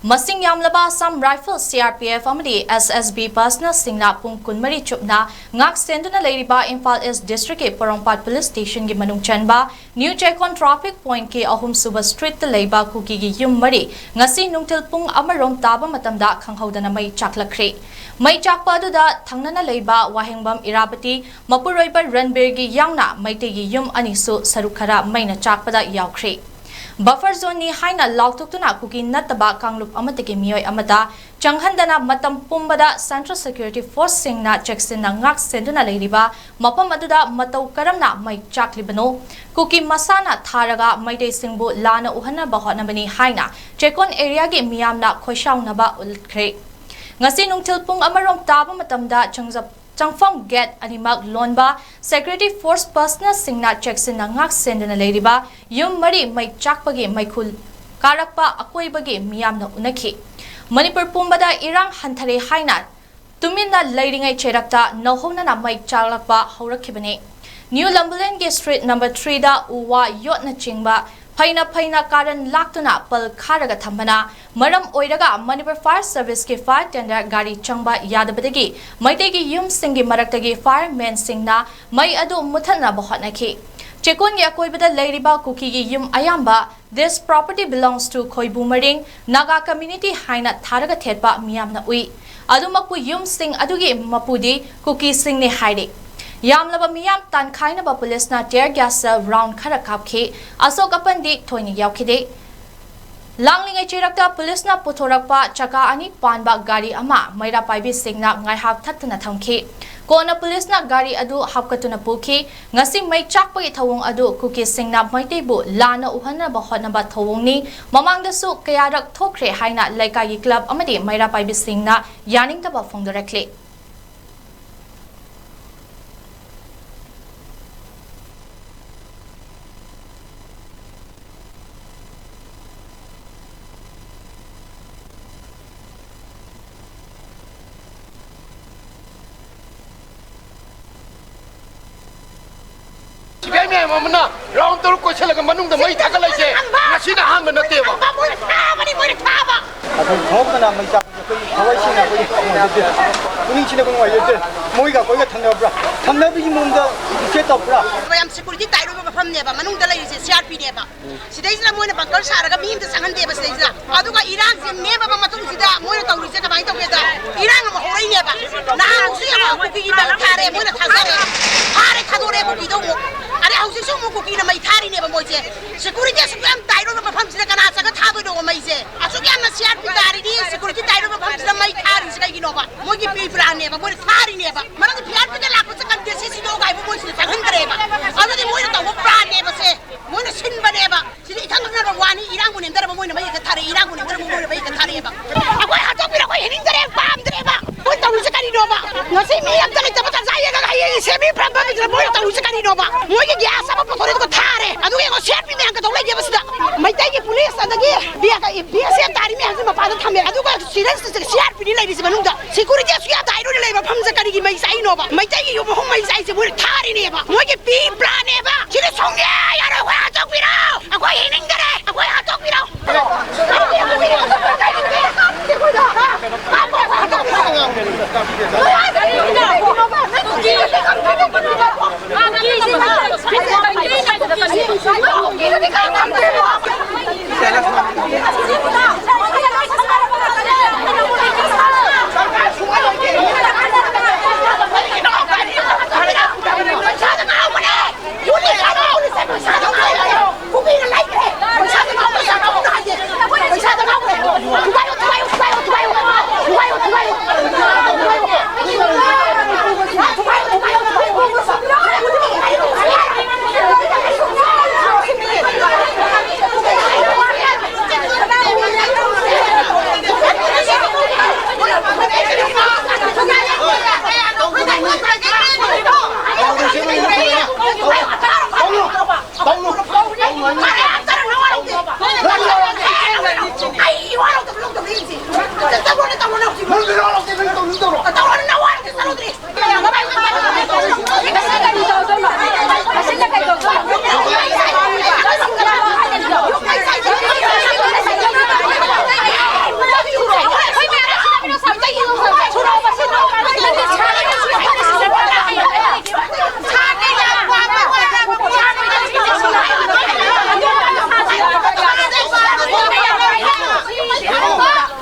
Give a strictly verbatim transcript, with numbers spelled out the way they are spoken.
ꯃꯁꯤꯡ ꯌꯥꯝꯂꯕ Assam Rifles, C R P F ꯑꯃꯗꯤ S S B personnelꯁꯤꯡꯅ ꯄꯨꯡ ꯀꯨꯟꯃꯔꯤ ꯆꯨꯞꯅ ꯉꯥꯛ ꯁꯦꯟꯗꯨꯅ ꯂꯩꯔꯤꯕ ꯏꯝꯐꯥꯜ East Districtꯀꯤ ꯄꯣꯔꯣꯝꯄꯥꯠ Police Stationꯒꯤ ꯃꯅꯨꯡ ꯆꯟꯕ New ꯆꯦꯛꯀꯣꯟ traffic pointꯀꯤ ꯑꯍꯨꯝꯁꯨꯕ streetꯇ ꯂꯩꯕ ꯀꯨꯀꯤꯒꯤ ꯌꯨꯝ ꯃꯔꯤ ꯉꯁꯤ ꯅꯨꯡꯊꯤꯜ ꯄꯨꯡ ꯑꯃꯔꯣꯝ ꯇꯥꯕ ꯃꯇꯝꯗ ꯈꯪꯍꯧꯗꯅ ꯃꯩ ꯆꯥꯛꯂꯛꯈ꯭ꯔꯦ꯫ ꯃꯩ ꯆꯥꯛꯄ ꯑꯗꯨꯗ ꯊꯪꯅꯅ ꯂꯩꯕ ꯋꯥꯍꯦꯡꯕꯝ ꯏꯔꯥꯕꯇꯤ, ꯃꯄꯨꯔꯣꯏꯕ ꯔꯟꯕꯤꯔꯒꯤ ꯌꯥꯎꯅ ꯃꯩꯇꯩꯒꯤ ꯌꯨꯝ ꯑꯅꯤꯁꯨ ꯁꯔꯨꯛ ꯈꯔ ꯃꯩꯅ ꯆꯥꯛꯄꯗ ꯌꯥꯎꯈ꯭ꯔꯦ꯫ Buffer zoneꯅꯤ ꯍꯥꯏꯅ ꯂꯥꯎꯊꯣꯛꯇꯨꯅ ꯀꯨꯀꯤ ꯅꯠꯇꯕ ꯀꯥꯡꯂꯨꯞ ꯑꯃꯠꯇꯒꯤ ꯃꯤꯑꯣꯏ ꯑꯃꯠꯇ ꯆꯪꯍꯟꯗꯅ ꯃꯇꯝ ꯄꯨꯝꯕꯗ Central Security Forceꯁꯤꯡꯅ ꯆꯦꯛꯁꯤꯟꯅ ꯉꯥꯛ ꯁꯦꯟꯗꯨꯅ ꯂꯩꯔꯤꯕ ꯃꯐꯝ ꯑꯗꯨꯗ ꯃꯇꯧ ꯀꯔꯝꯅ ꯃꯩ ꯆꯥꯛꯂꯤꯕꯅꯣ? ꯀꯨꯀꯤ ꯃꯁꯥꯅ ꯊꯥꯔꯒ ꯃꯩꯇꯩꯁꯤꯡꯕꯨ ꯂꯥꯟꯅ ꯎꯍꯟꯅꯕ ꯍꯣꯠꯅꯕꯅꯤ ꯍꯥꯏꯅ ꯆꯦꯛꯀꯣꯟ areaꯒꯤ ꯃꯤꯌꯥꯝꯅ ꯈꯣꯏꯁꯥꯎꯅꯕ ꯎꯠꯈ꯭ꯔꯦ꯫ ꯉꯁꯤ ꯅꯨꯡꯊꯤꯜ ꯄꯨꯡ ꯑꯃꯔꯣꯝ ꯇꯥꯕ ꯃꯇꯝꯗ ꯆꯪꯖ-, ꯆꯪꯐꯝ gate ꯑꯅꯤꯃꯛ ꯂꯣꯟꯕ Security Force personnelꯁꯤꯡꯅ ꯆꯦꯛꯁꯤꯟꯅ ꯉꯥꯛ ꯁꯦꯟꯗꯨꯅ ꯂꯩꯔꯤꯕ ꯌꯨꯝ ꯃꯔꯤ ꯃꯩ ꯆꯥꯛꯄꯒꯤ ꯃꯩꯈꯨ ꯀꯥꯔꯛꯄ ꯑꯀꯣꯏꯕꯒꯤ ꯃꯤꯌꯥꯝꯅ ꯎꯅꯈꯤ꯫ ꯃꯅꯤꯄꯨꯔ ꯄꯨꯝꯕꯗ ꯏꯔꯥꯡ ꯍꯟꯊꯔꯦ ꯍꯥꯏꯅ ꯇꯨꯃꯤꯟꯅ ꯂꯩꯔꯤꯉꯩ ꯆꯩꯔꯛꯇ ꯅꯧꯍꯧꯅꯅ ꯃꯩ ꯆꯥꯛꯂꯛꯄ ꯍꯧꯔꯛꯈꯤꯕꯅꯤ꯫ New ꯂꯝꯕꯨꯂꯦꯟꯒꯤ street number threeꯗ ꯎ ꯋꯥ ꯌꯣꯠꯅꯆꯤꯡꯕ ꯐꯩꯅ ꯐꯩꯅ ꯀꯥꯔꯟ ꯂꯥꯛꯇꯨꯅ ꯄꯜ ꯈꯥꯔꯒ ꯊꯝꯕꯅ ꯃꯔꯝ ꯑꯣꯏꯔꯒ ꯃꯅꯤꯄꯨꯔ Fire Serviceꯀꯤ fire tender ꯒꯥꯔꯤ ꯆꯪꯕ ꯌꯥꯗꯕꯗꯒꯤ ꯃꯩꯇꯩꯒꯤ ꯌꯨꯝꯁꯤꯡꯒꯤ ꯃꯔꯛꯇꯒꯤ firemenꯁꯤꯡꯅ ꯃꯩ ꯑꯗꯨ ꯃꯨꯊꯠꯅꯕ ꯍꯣꯠꯅꯈꯤ꯫ ꯆꯦꯛꯀꯣꯟꯒꯤ ꯑꯀꯣꯏꯕꯗ ꯂꯩꯔꯤꯕ ꯀꯨꯀꯤꯒꯤ ꯌꯨꯝ ꯑꯌꯥꯝꯕ This property belongs to ꯈꯣꯏꯕꯨ ꯃꯔꯤꯡ Naga community ꯍꯥꯏꯅ ꯊꯥꯔꯒ ꯊꯦꯠꯄ ꯃꯤꯌꯥꯝꯅ ꯎꯏ꯫ ꯑꯗꯨꯃꯛꯄꯨ ꯌꯨꯝꯁꯤꯡ ꯑꯗꯨꯒꯤ ꯃꯄꯨꯗꯤ ꯀꯨꯀꯤꯁꯤꯡꯅꯤ ꯍꯥꯏꯔꯤ꯫ ꯌꯥꯝꯂꯕ ꯃꯤꯌꯥꯝ ꯇꯥꯟꯈꯥꯏꯅꯕ ꯄꯨꯂꯤꯁꯅ tear gas round ꯈꯔ ꯀꯥꯞꯈꯤ꯫ ꯑꯁꯣꯛ ꯑꯄꯟꯗꯤ ꯊꯣꯏꯅ ꯌꯥꯎꯈꯤꯗꯦ꯫ ꯂꯥꯡꯂꯤꯉꯩ ꯆꯩꯔꯛꯇ ꯄꯨꯂꯤꯁꯅ ꯄꯨꯊꯣꯔꯛꯄ ꯆꯀꯥ ꯑꯅꯤ ꯄꯥꯟꯕ ꯒꯥꯔꯤ ꯑꯃ ꯃꯩꯔꯥ ꯄꯥꯏꯕꯤꯁꯤꯡꯅ ꯉꯥꯏꯍꯥꯛ ꯊꯠꯇꯨꯅ ꯊꯝꯈꯤ꯫ ꯀꯣꯟꯅ ꯄꯨꯂꯤꯁꯅ ꯒꯥꯔꯤ ꯑꯗꯨ ꯍꯥꯞꯀꯠꯇꯨꯅ ꯄꯨꯈꯤ꯫ ꯉꯁꯤ ꯃꯩ ꯆꯥꯛꯄꯒꯤ ꯊꯧꯑꯣꯡ ꯑꯗꯨ ꯀꯨꯀꯤꯁꯤꯡꯅ ꯃꯩꯇꯩꯕꯨ ꯂꯥꯟꯅ ꯎꯍꯟꯅꯕ ꯍꯣꯠꯅꯕ ꯊꯧꯑꯣꯡꯅꯤ꯫ ꯃꯃꯥꯡꯗꯁꯨ ꯀꯌꯥꯔꯛ ꯊꯣꯛꯈ꯭ꯔꯦ ꯍꯥꯏꯅ ꯂꯩꯀꯥꯏꯒꯤ club ꯑꯃꯗꯤ ꯃꯩꯔꯥ ꯄꯥꯏꯕꯤꯁꯤꯡꯅ ꯌꯥꯅꯤꯡꯗꯕ ꯐꯣꯡꯗꯣꯔꯛꯂꯤ꯫ ꯁꯤꯐꯥꯏ ꯃꯌꯥꯝ ꯑꯃꯅ round ꯇꯔꯨꯛ ꯀꯣꯏꯁꯜꯂꯒ ꯃꯅꯨꯡꯗ ꯃꯩ ꯊꯥꯒꯠꯂꯛꯏꯁꯦ ꯉꯁꯤꯅ ꯑꯍꯥꯟꯕ ꯅꯠꯇꯦꯕ꯫ ꯃꯣꯏꯅ ꯊꯥꯕꯅꯤ, ꯃꯣꯏꯅ ꯊꯥꯕ꯫ ꯈꯪꯍꯧꯗꯅ ꯃꯩ ꯆꯥꯛꯄꯁꯦ ꯑꯩꯈꯣꯏ ꯊꯋꯥꯏ ꯁꯦꯡꯅ ꯑꯩꯈꯣꯏ ꯅꯨꯡꯉꯥꯏꯖꯗꯦ꯫ ꯄꯨꯛꯅꯤꯡ ꯊꯤꯅ ꯑꯩꯈꯣꯏ ꯅꯨꯡꯉꯥꯏꯖꯗꯦ꯫ ꯃꯣꯏꯒ ꯑꯩꯈꯣꯏꯒ ꯊꯪꯅꯕ꯭ꯔꯥ? ꯊꯪꯅꯕꯒꯤ ꯃꯑꯣꯡꯗ ꯏꯐꯦꯠ ꯇꯧꯕ꯭ꯔꯥ? ꯌꯥꯝ ꯁꯦꯀ꯭ꯌꯨꯔꯤꯇꯤ ꯇꯥꯏꯠ ꯑꯣꯏꯕ ꯃꯐꯝꯅꯦꯕ ꯃꯅꯨꯡꯗ ꯂꯩꯔꯤꯁꯦ, ꯁꯤ ꯑꯥꯔ ꯄꯤꯅꯦꯕ꯫ ꯁꯤꯗꯩꯁꯤꯗ ꯃꯣꯏꯅ ꯕꯪꯀꯔ ꯁꯥꯔꯒ ꯃꯤ ꯑꯝꯇ ꯆꯪꯍꯟꯗꯦꯕ ꯁꯤꯗꯩꯁꯤꯗ꯫ ꯑꯗꯨꯒ ꯏꯔꯥꯡꯁꯦ ꯅꯦꯝꯃꯕ ꯃꯇꯨꯡꯁꯤꯗ ꯃꯣꯏꯅ ꯇꯧꯔꯤꯁꯦ ꯀꯃꯥꯏꯅ ꯇꯧꯒꯦꯗ, ꯏꯔꯥꯡ ꯑꯃ ꯍꯧꯔꯛꯏꯅꯦꯕ꯫ ꯅꯍꯥꯟꯁꯨ ꯌꯦꯡꯉꯣ, ꯀꯨꯀꯤꯒꯤ ꯃꯩ ꯊꯥꯔꯦ, ꯃꯣꯏꯅ ꯊꯥꯖꯔꯦ, ꯐꯥꯔꯦ, ꯊꯥꯗꯣꯔꯛꯑꯦ ꯀꯨꯀꯤꯗꯣ ꯑꯃꯨꯛ꯫ ꯑꯗꯩ ꯍꯧꯖꯤꯛꯁꯨ ꯑꯃꯨꯛ ꯀꯨꯀꯤꯅ ꯃꯩ ꯊꯥꯔꯤꯅꯦꯕ ꯃꯣꯏꯁꯦ꯫ ꯁꯦꯀ꯭ꯌꯨꯔꯤꯇꯤ ꯑꯁꯨꯛ ꯌꯥꯝ ꯇꯥꯏꯠ ꯑꯣꯏꯕ ꯃꯐꯝꯁꯤꯗ ꯀꯅꯥ ꯆꯪꯉ ꯊꯥꯗꯣꯏꯅꯣꯕ ꯃꯩꯁꯦ? ꯑꯁꯨꯛ ꯌꯥꯝꯅ ꯁꯤ ꯑꯥꯔ ꯄꯤ ꯇꯥꯔꯤꯗꯤ, ꯁꯦꯀ꯭ꯌꯨꯔꯤꯇꯤ ꯇꯥꯏꯠ ꯑꯣꯏꯕ ꯃꯐꯝꯁꯤꯗ ꯃꯩ ꯊꯥꯔꯤꯁꯦ ꯀꯩꯒꯤꯅꯣꯕ? ꯃꯣꯏꯒꯤ ꯄ꯭ꯔꯤ ꯄ꯭ꯂꯥꯟꯅꯦꯕ, ꯃꯣꯏꯅ ꯊꯥꯔꯤꯅꯦꯕ꯫ ꯃꯔꯝꯗꯤ ꯄꯤ ꯑꯥꯔ ꯄꯤꯗ ꯂꯥꯛꯄꯁꯦ ꯀꯟꯗꯦ ꯁꯤ ꯁꯤꯗꯣꯛꯑꯒ ꯍꯥꯏꯕ ꯃꯣꯏꯁꯤꯗ ꯆꯪꯍꯟꯗ꯭ꯔꯦꯕ꯫ ꯑꯗꯨꯗꯤ ꯃꯣꯏꯅ ꯇꯧꯕ ꯄ꯭ꯂꯥꯟꯅꯦꯕ ꯁꯦ, ꯃꯣꯏꯅ ꯁꯤꯟꯕꯅꯦꯕ꯫ ꯁꯤꯗꯤ ꯏꯊꯪ ꯈꯪꯅꯕ ꯋꯥꯅꯤ, ꯏꯔꯥꯡꯕꯨ ꯅꯦꯝꯊꯔꯕ ꯃꯣꯏꯅ ꯃꯩ ꯍꯦꯛꯇ ꯊꯥꯔꯛꯑꯦ, ꯏꯔꯥꯡꯕꯨ ꯅꯦꯝꯊꯔꯕ ꯃꯣꯏꯅ ꯃꯩ ꯍꯦꯛꯇ ꯊꯥꯔꯛꯑꯦꯕ꯫ ꯑꯩꯈꯣꯏ ꯍꯟꯗꯣꯛꯄꯤꯔꯣ, ꯑꯩꯈꯣꯏ ꯍꯤꯡꯅꯤꯡꯗꯔꯦ, ꯄꯥꯝꯗ꯭ꯔꯦꯕ꯫ ꯃꯣꯏ ꯇꯧꯔꯤꯁꯦ ꯀꯔꯤꯅꯣꯕ? ꯉꯁꯤ ꯃꯤ ꯑꯝꯇ ꯂꯩꯇꯕ ꯇꯟꯖꯥ ꯌꯦꯡꯉꯒ ꯍꯌꯦꯡ ꯁꯦꯝꯕꯤ ꯐꯔꯝꯕ ꯃꯤꯗꯨꯅ ꯃꯣꯏꯅ ꯇꯧꯔꯤꯁꯦ ꯀꯔꯤꯅꯣꯕ? ꯃꯣꯏꯒꯤ ꯒ꯭ꯌꯥꯁ ꯑꯃ ꯄꯨꯊꯣꯔꯛꯑꯦ ꯑꯗꯨꯒ ꯊꯥꯔꯦ꯫ ꯑꯗꯨꯒ ꯌꯦꯡꯉꯣ, ꯁꯤ ꯑꯥꯔ ꯄꯤ ꯃꯌꯥꯝ ꯀꯩꯗꯧ ꯂꯩꯒꯦꯕ ꯁꯤꯗ? ꯃꯩꯇꯩꯒꯤ ꯄꯨꯂꯤꯁ ꯑꯗꯒꯤ ꯕꯤ ꯑꯦꯁ ꯑꯦꯐ ꯇꯥꯔꯤ ꯃꯌꯥꯝꯁꯤ ꯃꯄꯥꯟꯗ ꯊꯝꯃꯦ꯫ ꯑꯗꯨꯒ ꯁꯤꯗ ꯁꯤ ꯑꯥꯔ ꯄꯤꯗꯤ ꯂꯩꯔꯤꯁꯦ ꯃꯅꯨꯡꯗ꯫ ꯁꯦꯀ꯭ꯌꯨꯔꯤꯇꯤ ꯑꯁꯨꯛ ꯌꯥꯝ ꯇꯥꯏꯠ ꯑꯣꯏꯅ ꯂꯩꯕ ꯃꯐꯝꯁꯦ ꯀꯔꯤꯒꯤ ꯃꯩ ꯆꯥꯛꯏꯅꯣꯕ? ꯃꯩꯇꯩꯒꯤ ꯌꯨꯝ ꯑꯍꯨꯝ ꯃꯩ ꯆꯥꯛꯏꯁꯦ ꯃꯣꯏꯅ ꯊꯥꯔꯤꯅꯦꯕ꯫ ꯃꯣꯏꯒꯤ ꯄ꯭ꯔꯤ ꯄ꯭ꯂꯥꯟꯅꯦꯕ꯫ ꯁꯤꯗꯤ ꯁꯨꯡꯌꯥ ꯌꯥꯔꯣꯏ꯫ ꯑꯩꯈꯣꯏ ꯍꯟꯗꯣꯛꯄꯤꯔꯣ꯫ ꯑꯩꯈꯣꯏ ꯍꯤꯡꯅꯤꯡꯗꯔꯦ꯫ ꯑꯩꯈꯣꯏ ꯍꯟꯗꯣꯛꯄꯤꯔꯣ꯫